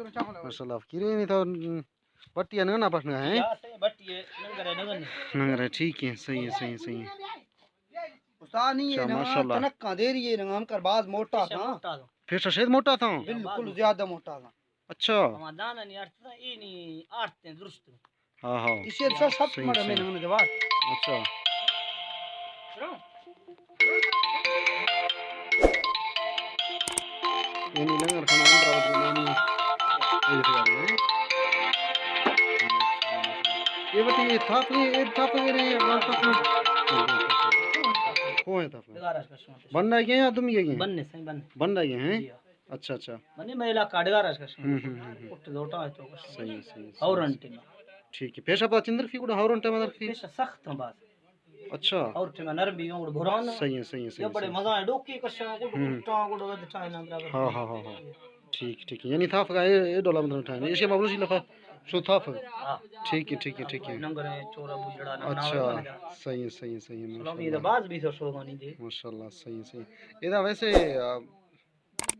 ماشاءاللہ، فقیر، اے نی تو بٹی نہ نہ پٹنا ہے؟ یا سہی، بٹی ننگر نہ نہ۔ ننگر، ٹھیک ہے، صحیح ہے، صحیح ہے، صحیح ہے۔ استاد نی اچھا، نہ ماشاءاللہ۔ تنکا دیری ہے، نہ ہم کر باز موٹا تھا۔ پیشہ شید موٹا تھا؟ بالکل زیادہ موٹا تھا۔ اچھا۔ ہما دانا نی آرت تھا، اے نی آرت ہیں درست۔ ہاں، ہاں۔ اسے سا سخت صحیح، مڑ میں صحیح۔ نہ جواب۔ اچھا۔ اے نی لنگر کھنا اندر آوت نی۔ اے بتائیے، تھاپ نہیں، اے تھاپ نہیں، اے بان تھاپ نہیں۔ کھوہ تھاپ۔ بننا گئے یا تم گئے؟ بننے سہی، بننے۔ بننا گئے ہیں؟ جی ہاں۔ اچھا، اچھا۔ منی میں علاقہ اڈگار اش کشم۔ ہم، ہم، ہم، ہم۔ اٹ دوٹا ہے تو کشم۔ صحیح، صحیح، صحیح۔ Horn team. ٹھیک ہے۔ پیش آپ چندر فی گڑا ہورن ٹیم در فی؟ پیش سخت ہم باز۔ اچھا۔ اور ٹیم نرم بھی ہوں، گڑا بھران۔ صحیح ہے، صحیح ہے، یا صحیح، بڑے صحیح۔ مزہ ہے، ڈوکی کشا، گڑا ہم۔ ٹاں، گڑا ود ٹاں نام برابر۔ ہاں، ہاں، ہاں، ہاں۔ ٹھیک، ٹھیک ہے۔ یعنی تھاف کا اے، اے ڈولا مطلب ٹائم۔ ایشی مبروشی لفا شو تھاف۔ ہاں۔ ٹھیک ہے، ٹھیک ہے، ٹھیک ہے۔ ننگر ہے، چورا بجڑا نام اچھا۔ نام۔ صحیح ہے، صحیح ہے، صحیح ہے۔ سلام، ماشاءاللہ۔ یہ باز بھی تو شوگانی دے۔ ماشاءاللہ، صحیح ہے، صحیح ہے۔ ادا ویسے، آ،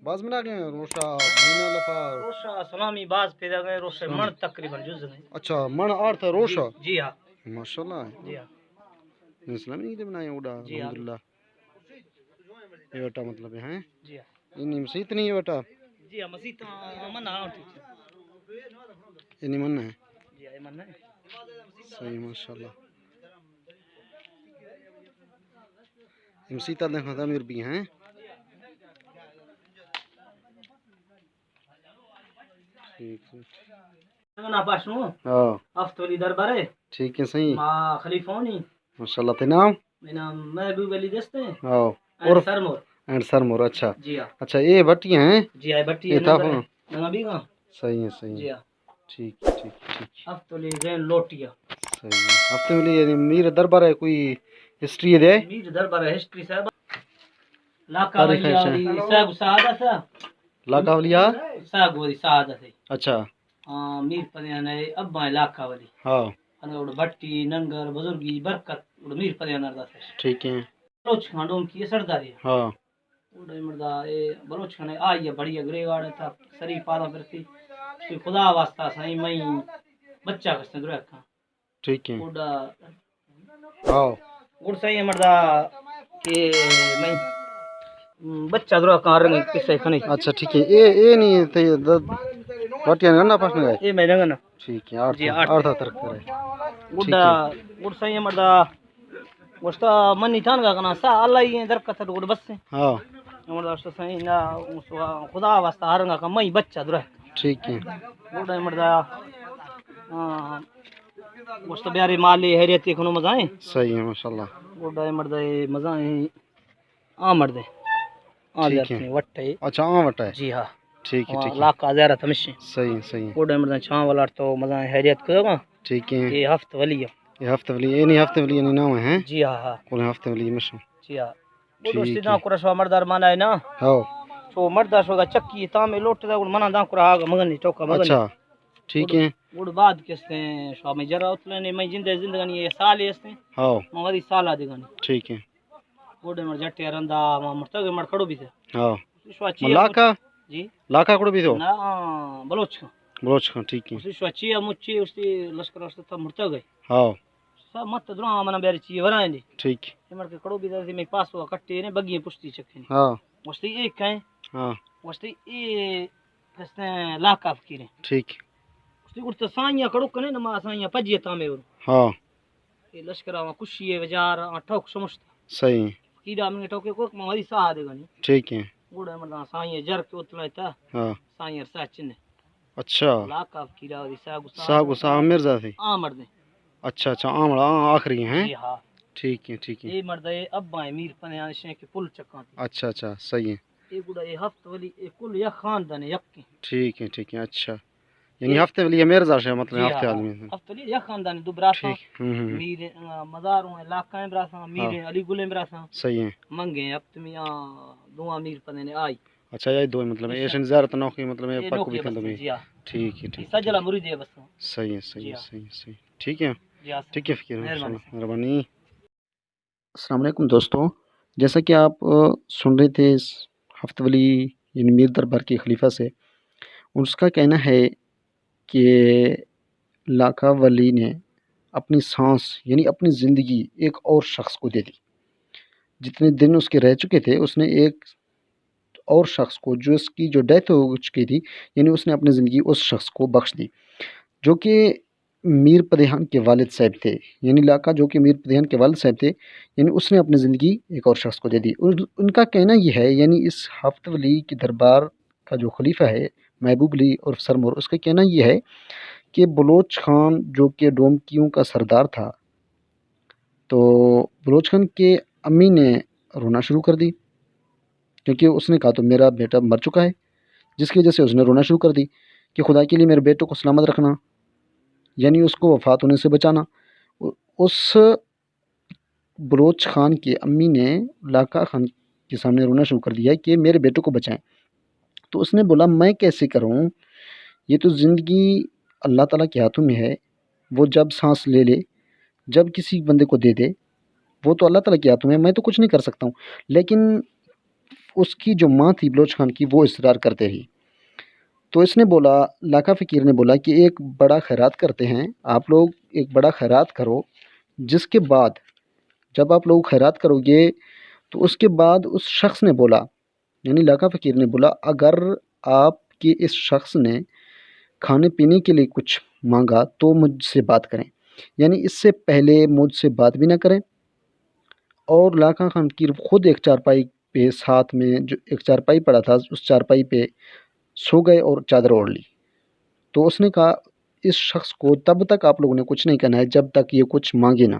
باز منا گئے روشا مہینہ لفا۔ روشا سلامی باز پیدا گئے، روشے سلام۔ من تقریباً جز گئے۔ اچھا، من آرت روشا؟ جی، جی ہاں۔ ماشاءاللہ۔ جی ہاں۔ اسلامی دے بنائے اوڈا، جی ہاں۔ الحمدللہ۔ یہ بیٹا مطلب ہے، ہیں؟ جی ہاں۔ یہ نی مسیت نہیں ہے بیٹا؟ جی ہاں، مسیت، ہاں، من ہاں، ٹھیک ہے۔ یہ نی من ہے؟ جی ہاں، یہ من ہے۔ صحیح، ماشاءاللہ۔ مسیت دیکھا تھا میر بھی ہیں۔ ٹھیک ہے۔ نا پاشو۔ ہاں۔ ہفت ولی دربار ہے۔ ٹھیک ہے، صحیح۔ ما خلیفہ ہونی۔ ماشاءاللہ، تے نام؟ میرا نام محبوب علی دست ہے۔ ہاں۔ اینڈ اور سرمور۔ اینڈ سرمور، اچھا۔ جی ہاں۔ اچھا، یہ بٹی ہیں؟ جی ہاں، بٹی یہ ہے، تھا نمبر فون۔ ہے۔ نہ بھی گا۔ صحیح ہے، صحیح ہے۔ جی ہاں۔ ٹھیک، ٹھیک، ٹھیک۔ ہفت ولی زین لوٹیا۔ صحیح ہے۔ ہفت ولی یعنی میر دربار ہے، کوئی ہسٹری ہے دے؟ میر دربار ہے، ہسٹری صاحب۔ لاکا تاریخ ولی ہے، آوری صاحب سعادت ہے۔ لاکا ولی آ؟ صاحب ولی سعادت ہے۔ اچھا۔ ہاں، میر پدیان ہے، ابا ہے لاکا ولی۔ ہاں۔ انگا اڑ بھٹی، ننگر، بزرگی، برکت، اڑ میر پدیان ارداس ہے۔ ٹھیک ہے۔ بلوچ خان ڈوم کی سرداری ہے۔ ہاں۔ اڑے مردا اے بلوچ خانے آئی ہے بڑی اگرے گاڑے تھا سری پادا پرتی۔ کوئی خدا واسطہ سائیں میں بچہ کستے درکا۔ ٹھیک ہے۔ اڑا ہاں۔ اڑ سائیں مردا کہ میں بچہ درکا رنگ کسے کھنے۔ اچھا، ٹھیک ہے۔ اے، اے نہیں تے د-، بٹیاں گنا پاس میں گئے۔ اے میں رنگنا۔ ٹھیک ہے، آرت، جی، آرت۔ آرت ترک کرے۔ گڈا، ٹھیک ہے۔ گڈ سائیں مردا، گوشتا منی تھان کا کنا سا، اللہ ہی درکت گڈ بس۔ ہاں۔ مردا گوشتا سائیں نا، خدا واسطہ ہرنگا کا مئی بچہ درہ۔ ٹھیک ہے۔ گڈا مردا، ہاں، گوشتا بیاری مالی حیریت کنو مزائیں۔ صحیح ہے، ماشاءاللہ۔ گڈا مردا مزائیں۔ آ مردے۔ آ ٹھیک ہے۔ زیارت میں وٹ ہے۔ اچھا، آ وٹ ہے۔ جی ہاں۔ ٹھیک ہے، وہاں ٹھیک ہے۔ علاقہ زیارت ہمیشہ۔ صحیح، صحیح۔ کوڈے مردے چھاں والا تو مزہ حیریت کرو گا۔ ٹھیک ہے۔ یہ ہفت ولی ہے۔ یہ ہفت ولی، یہ نہیں ہفت ولی، یہ نہیں نام ہے، ہیں؟ جی ہاں، ہاں۔ کون ہفت ولی مشو؟ جی ہاں۔ وہ ٹھیک دوستی ہے۔ داں کرا شو مردار مانا ہے نا۔ ہاں۔ شو مردا شو دا چکی تامے لوٹ دا، گڑ منا داں کرا آگا مگنی، ٹوکا مگنی۔ اچھا۔ ٹھیک ہے۔ گڑ بعد کستے شو میں جرا اتلے نے، میں جندے زندگانی یہ سال ہے استے۔ ہاں۔ میں وری سال آ دے گانی۔ ٹھیک ہے۔ گوڈے مر جٹے رندا، ما مرتگ مر کڑو بیتے۔ ہاں۔ شوا چی ملاکا؟ جی۔ لاکا کڑو بیتو؟ نا، بلوچ کا۔ بلوچ کا، ٹھیک ہے۔ اسی شوا چی مچی، اسی لشکر است تھا مرتگ ہے۔ ہاں۔ سا مت درا منا بیاری چی ورائیں دی۔ ٹھیک۔ یہ مر کے کڑو بیتے، میں پاس ہوا کٹے نے، بگی پشتی چکے نے۔ ہاں۔ وستی ایک کہیں۔ ہاں۔ وستی اے کستے لاکا فقیریں۔ ٹھیک۔ وستی اڑتا سائیاں کڑو کنے، نما سائیاں پجیے تامے ور۔ ہاں۔ اے لشکر آواں کشی ء وجار آں ٹوک شمشت۔ صحیح۔ فقیر آ منی ٹوکے کو ما وری ساہ دے گانی۔ ٹھیک ہے۔ گوڑا مرداں سائیں جر کے اتلا تا۔ ہاں۔ سائیں ساہ چنے۔ اچھا۔ لاکا فقیر آ وری ساہ گسا۔ ساہ گسا عامر زاتے۔ آ مردے۔ اچھا، اچھا، آمڑا، آ، آخری ہیں۔ جی ہاں۔ ٹھیک ہے، ٹھیک ہے۔ اے مردے ابا میر پنے آنشیں کہ پل چکاں۔ اچھا، اچھا، صحیح ہے۔ اے گڑا اے ہفت ولی، اے کل یک خاندان یک ایں۔ ٹھیک ہے، ٹھیک ہے، اچھا۔ یعنی اے ہفت ولی مرزا شے، مطلب جی ہفت ہاں، آدمی ہیں۔ ہفت ولی یک خاندان، دو براساں۔ ٹھیک، ہوں، ہوں۔ میر، آ، مزاروں علاقہ ہیں براساں، میر ہاں۔ علی گل ہیں براساں۔ صحیح ہے۔ منگے ہفت میں، آ، دو امیر پنے نے آئی۔ اچھا، یہ دو مطلب اچھا۔ ایشن زیارت نوخی مطلب یہ اے پاک نوخی بھی بس، تھے۔ جی ہاں۔ ٹھیک ہے، ٹھیک ہے، سجلا ٹھیک ہے۔ مرید ہے بس۔ صحیح ہے، صحیح جی ہے، ہاں۔ صحیح ہے، صحیح ہے۔ ٹھیک ہے۔ جی ہاں، ٹھیک ہے فقیر، مہربانی۔ ماشاءاللہ، مہربانی۔ السلام علیکم دوستو، جیسا کہ آپ، آ، سن رہے تھے اس ہفت ولی یعنی میر دربار کے خلیفہ سے، اس کا کہنا ہے کہ لاکا ولی نے اپنی سانس، یعنی اپنی زندگی، ایک اور شخص کو دے دی۔ جتنے دن اس کے رہ چکے تھے، اس نے ایک اور شخص کو، جو اس کی جو ڈیتھ ہو چکی تھی، یعنی اس نے اپنی زندگی اس شخص کو بخش دی، جو کہ میر پدیہان کے والد صاحب تھے۔ یعنی لاکا جو کہ میر پدیہان کے والد صاحب تھے، یعنی اس نے اپنی زندگی ایک اور شخص کو دے دی۔ ان، ان کا کہنا یہ ہے، یعنی اس ہفت ولی کے دربار کا جو خلیفہ ہے، محبوب علی عرف سرمور، اس کا کہنا یہ ہے کہ بلوچ خان جو کہ ڈومکیوں کا سردار تھا، تو بلوچ خان کے امی نے رونا شروع کر دی، کیونکہ اس نے کہا تو میرا بیٹا مر چکا ہے، جس کی وجہ سے اس نے رونا شروع کر دی کہ خدا کے لیے میرے بیٹوں کو سلامت رکھنا، یعنی اس کو وفات ہونے سے بچانا۔ اس بلوچ خان کی امی نے لاکا خان کے سامنے رونا شروع کر دیا کہ میرے بیٹوں کو بچائیں۔ تو اس نے بولا، میں کیسے کروں؟ یہ تو زندگی اللہ تعالیٰ کے ہاتھوں میں ہے، وہ جب سانس لے لے، جب کسی بندے کو دے دے، وہ تو اللہ تعالیٰ کے ہاتھوں میں ہے، میں تو کچھ نہیں کر سکتا ہوں۔ لیکن اس کی جو ماں تھی بلوچ خان کی، وہ اصرار کرتے رہی۔ تو اس نے بولا، لاکا فقیر نے بولا کہ ایک بڑا خیرات کرتے ہیں، آپ لوگ ایک بڑا خیرات کرو، جس کے بعد جب آپ لوگ خیرات کرو گے، تو اس کے بعد اس شخص نے بولا، یعنی لاکا فقیر نے بولا، اگر آپ کے اس شخص نے کھانے پینے کے لیے کچھ مانگا تو مجھ سے بات کریں، یعنی اس سے پہلے مجھ سے بات بھی نہ کریں۔ اور لاکا خان فقیر خود ایک چارپائی پہ ساتھ میں جو ایک چارپائی پڑا تھا، اس چارپائی پہ سو گئے اور چادر اوڑھ لی۔ تو اس نے کہا، اس شخص کو تب تک آپ لوگوں نے کچھ نہیں کہنا ہے جب تک یہ کچھ مانگے نا۔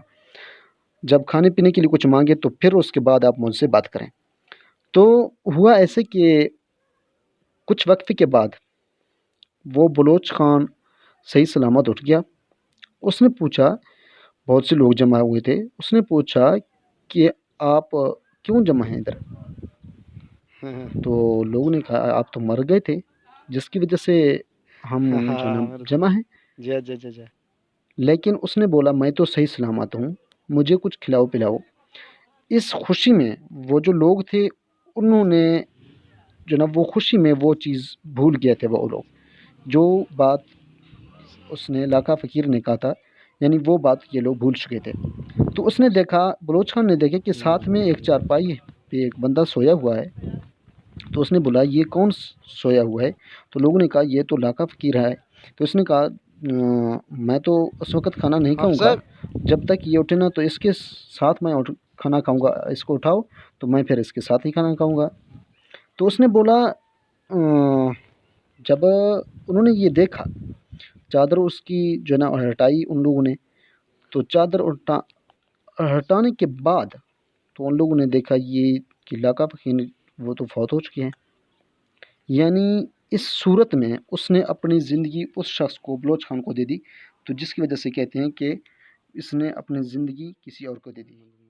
جب کھانے پینے کے لیے کچھ مانگے تو پھر اس کے بعد آپ مجھ سے بات کریں۔ تو ہوا ایسے کہ کچھ وقفے کے بعد وہ بلوچ خان صحیح سلامت اٹھ گیا۔ اس نے پوچھا، بہت سے لوگ جمع ہوئے تھے، اس نے پوچھا کہ آپ کیوں جمع ہیں ادھر؟ تو لوگوں نے کہا، آپ تو مر گئے تھے، جس کی وجہ سے ہم جو ہے نا، جمع ہیں۔ لیکن اس نے بولا، میں تو صحیح سلامت ہوں، مجھے کچھ کھلاؤ پلاؤ۔ اس خوشی میں وہ جو لوگ تھے، انہوں نے جو نا، وہ خوشی میں وہ چیز بھول گئے تھے، وہ لوگ جو بات اس نے، لاکا فقیر نے کہا تھا، یعنی وہ بات یہ لوگ بھول چکے تھے۔ تو اس نے دیکھا، بلوچ خان نے دیکھا کہ ساتھ میں ایک چارپائی پہ ایک بندہ سویا ہوا ہے۔ تو اس نے بولا، یہ کون س-، سویا ہوا ہے؟ تو لوگوں نے کہا، یہ تو لاکا فقیر ہے۔ تو اس نے کہا، "اہ، میں تو اس وقت کھانا نہیں کھاؤں گا، جب تک یہ اٹھے نا، تو اس کے ساتھ میں اٹھ-، کھانا کھاؤں گا، اس کو اٹھاؤ تو میں پھر اس کے ساتھ ہی کھانا کھاؤں گا۔" تو اس نے بولا، اہ، جب انہوں نے یہ دیکھا، چادر اس کی جو ہے نا ہٹائی ان لوگوں نے، تو چادر اٹھا-، ہٹانے کے بعد تو ان لوگوں نے دیکھا یہ کہ لاکا فقیر وہ تو فوت ہو چکے ہیں۔ یعنی اس صورت میں اس نے اپنی زندگی اس شخص کو، بلوچ خان کو دے دی، تو جس کی وجہ سے کہتے ہیں کہ اس نے اپنی زندگی کسی اور کو دے دی۔